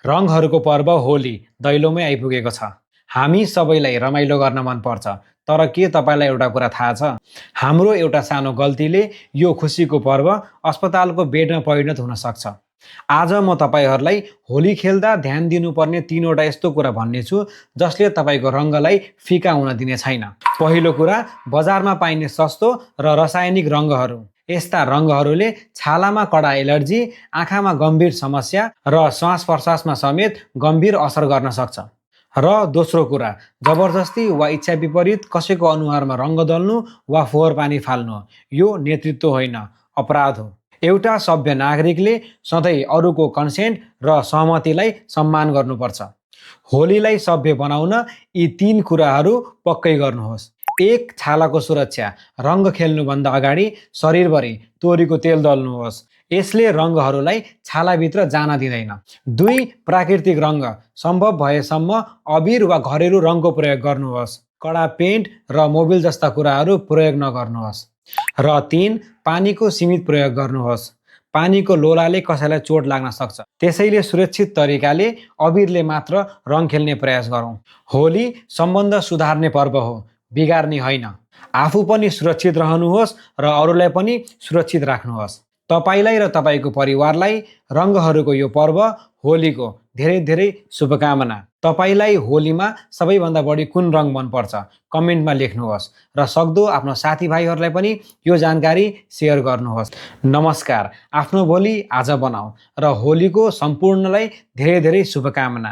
रङहरूको पर्व होली दैलोमै आइपुगेको छ। हामी सबैलाई रमाइलो गर्न मन पर्छ, तर के तपाईँलाई एउटा कुरा थाहा छ? हाम्रो एउटा सानो गल्तीले यो खुसीको पर्व अस्पतालको बेडमा परिणत हुन सक्छ। आज म तपाईँहरूलाई होली खेल्दा ध्यान दिनुपर्ने 3वटा यस्तो कुरा भन्नेछु जसले तपाईँको रङ्गलाई फिका हुन दिने छैन। पहिलो कुरा, बजारमा पाइने सस्तो र रासायनिक रङ्गहरू। यस्ता रङ्गहरूले छालामा कडा एलर्जी, आँखामा गम्भीर समस्या र श्वास प्रश्वासमा समेत गम्भीर असर गर्न सक्छ। र दोस्रो कुरा, जबरजस्ती वा इच्छा विपरीत कसैको अनुहारमा रङ्ग दल्नु वा फोहोर पानी फाल्नु यो नेतृत्व होइन, अपराध हो। एउटा सभ्य नागरिकले सधैँ अरूको कन्सेन्ट र सहमतिलाई सम्मान गर्नुपर्छ। होलीलाई सभ्य बनाउन यी 3 कुराहरू पक्कै गर्नुहोस्। 1. छालाको सुरक्षा। रङ्ग खेल्नुभन्दा अगाडि शरीरभरि तोरीको तेल दल्नुहोस्। यसले रङ्गहरूलाई छालाभित्र जान दिँदैन। 2. प्राकृतिक रङ्ग। सम्भव भएसम्म अबिर वा घरेलु रङको प्रयोग गर्नुहोस्। कडा पेन्ट र मोबिल जस्ता कुराहरू प्रयोग नगर्नुहोस्। र 3. पानीको सीमित प्रयोग गर्नुहोस्। पानीको लोलाले कसैलाई चोट लाग्न सक्छ, त्यसैले सुरक्षित तरिकाले अबिरले मात्र रङ खेल्ने प्रयास गरौँ। होली सम्बन्ध सुधार्ने पर्व हो, बिगार्ने होइन। आफू पनि सुरक्षित रहनुहोस् र अरूलाई पनि सुरक्षित राख्नुहोस्। तपाईँलाई र तपाईँको परिवारलाई रङ्गहरूको यो पर्व होलीको धेरै धेरै शुभकामना। तपाईँलाई होलीमा सबैभन्दा बढी कुन रङ मनपर्छ कमेन्टमा लेख्नुहोस् र सक्दो आफ्नो साथीभाइहरूलाई पनि यो जानकारी सेयर गर्नुहोस्। नमस्कार। आफ्नो भोलि आज बनाऊ र होलीको सम्पूर्णलाई धेरै धेरै शुभकामना।